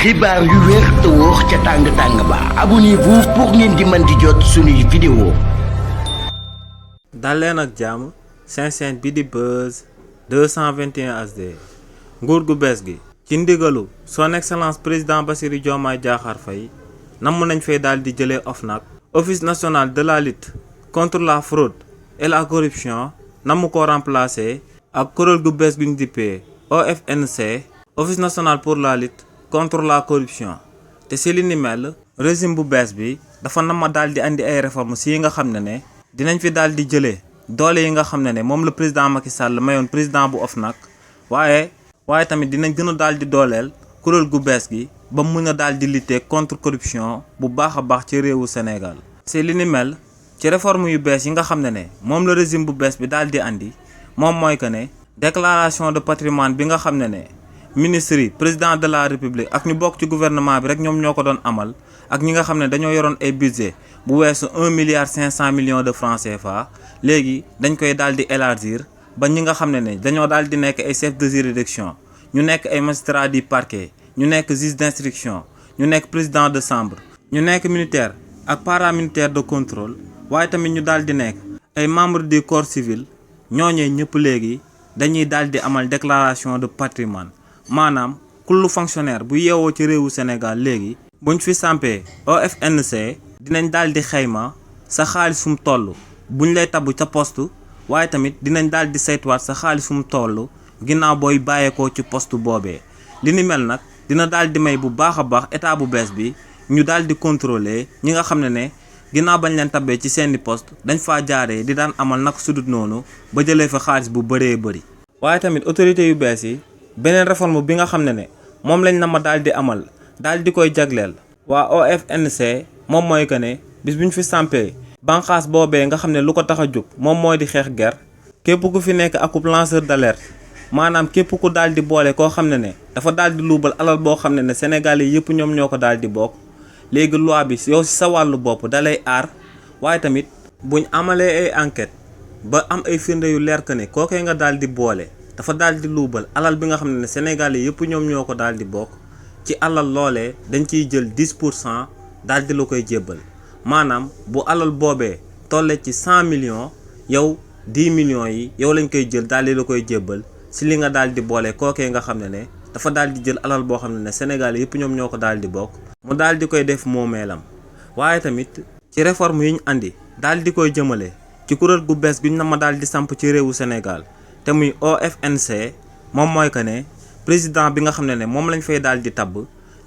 xibaar yu wér te wóor ca tàng ba abonnez-vous pour ngeen di mën di jot suñuy vidéo. dal leen ak jàmm seen chaîne bi di Buzz 221 HD nguur gu bees gi ci ndigalu son excellence président Bassirou Diomaye Diakhar Faye namm nañ fay daal di jëlee OFNAC office national de la lutte contre la fraude et la corruption namm ko remplacer ak kuréel gu bees gu ñu dippee OFNC office national pour la lutte contre la corruption te si li ni mel régime bu bees bi dafa nama daal di andi ay réformes si yi nga xam ne dinañ fi daal di jëlee doole yi nga xam ne moom la président Macky Sall mayoon président bu OFNAC waaye tamit dinañ gën a daal di dooleel kuréel gu bees gi ba mun a daal di lutter contre corruption bu baax a baax ci réewu Sénégal. si li ni mel ci réforme yu bees yi nga xam ne moom la régime bu bees bi daal di andi moom mooy que ne déclaration de patrimoine bi nga xam ne ministre yi président de la république ak ñu bokk ci gouvernement bi rek ñoom ñoo ko doon amal ak ñi nga xam ne dañoo yoroon ay budget bu weesu 1,5 milliard de francs CFA léegi dañ koy daal di élargir ba ñi nga xam ne dañoo daal di nekk ay chef de juridiction ñu nekk ay magistrat du parquet ñu nekk juge d'instruction ñu nekk président de chambre ñu nekk militaire ak paramilitaire de contrôle waaye tamit ñu daal di nekk ay membre du corps civil ñooñee ñëpp léegi dañuy daal di amal déclaration de patrimoine maanaam kullu fonctionnaire bu yeewoo ci réewu Sénégal léegi buñ fi sampee OFNC dinañ daal di xayma sa xaalis fu mu toll buñ lay tabb ca poste waaye tamit dinañ daal di saytuwaat sa xaalis fu mu toll ginnaaw booy bàyyeekoo ci poste boobee. li ni mel nag dina daal di may bu baax a baax état bu bees bi ñu daal di contrôler ñi nga xam ne ginnaaw bañ leen tabbee ci seeni poste dañ faa jaaree di daan amal naka sudut noonu ba jëlee fa xaalis bu bëree bëri. waaye tamit autorité yu bees yi beneen réforme bi nga xam ne moom lañ na ma daal di amal daal di koy jagleel waa OFNC moom mooy que ne bis bu ñu fi sampee banqaas boobee nga xam ne lu ko tax a jóg moom mooy di xeex ger képp ku fi nekk akub lanceur d'alerte maanaam képp ku daal di boole koo xam ne dafa daal di luubal alal boo xam ne Sénégalais yëpp ñoom ñoo ko daal di bokk léegi loi bi yow si sa wàllu bopp dalay aar waaye tamit buñ amalee ay enquête ba am ay firnde yu leer que ne kookee nga daal di boole dafa daal di luubal alal bi nga xam ne Sénégalais yëpp ñoom ñoo ko daal di bokk ci alal loolee dañ ciy jël 10% daal di la koy jébbal maanaam bu alal boobee tolle ci 100 millions yow 10 millions yi yow lañ koy jël daal di la koy jébbal si li nga daal di boole kookee nga xam ne dafa daal di jël alal boo xam ne Sénégalais yëpp ñoom ñoo ko daal di bokk mu daal di koy def moomeelam. waaye tamit ci réforme yi ñu andi daal di koy jëmale ci kuréel gu bees gi ñu na ma daal di samp ci réewu Sénégal te muy OFNC moom mooy que ne président bi nga xam ne moom lañ fay daal di tabb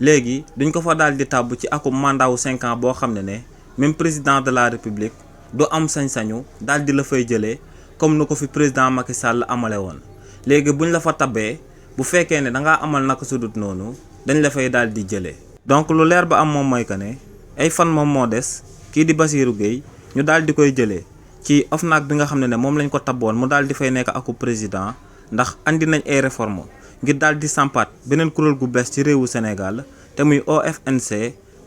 léegi duñ ko fa daal di tabb ci akum mandat wu 5 ans boo xam ne même président de la république du am sañ-sañu daal di la fay jëlee comme nu ko fi président Macky Sall amale woon. léegi buñ la fa tabbee bu fekkee ne dangaa amal naka sudut noonu dañ la fay daal di jëlee. donc lu leer ba am moom mooy que ne ay fan moom moo des kii di Bassirou Gueye ñu daal di koy jëlee ci OFNAC bi nga xam ne moom lañ ko tabboon mu daal di fay nekk aku président ndax andi nañ ay réforme ngir daal di sampaat beneen kuréel gu bees ci réewu Sénégal te muy OFNC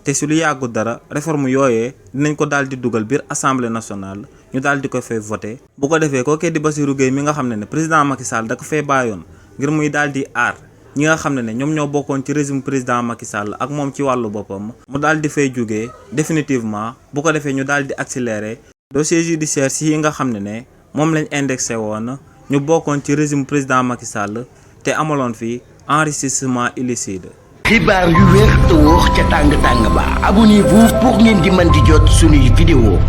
te si lu yàggu dara réforme yooyee dinañ ko daal di dugal biir assemblée nationale ñu daal di koy fay voté bu ko defee kookee di Bassirou Gueye mi nga xam ne président Macky Sall da ko fay bàyyoon ngir muy daal di aar ñi nga xam ne ñoom ñoo bokkoon ci régime président Macky Sall ak moom ci wàllu boppam mu daal di fay jógee définitivement bu ko defee ñu daal di accélérer dossier judiciaire si yi nga xam ne moom lañ indexé woon ñu bokkoon ci régime président Macky Sall te amaloon fi enrichissement illicite. xibaar yu wér te wóor ca tàng ba abonnez-vous pour ngeen di mën di jot suñuy vidéo.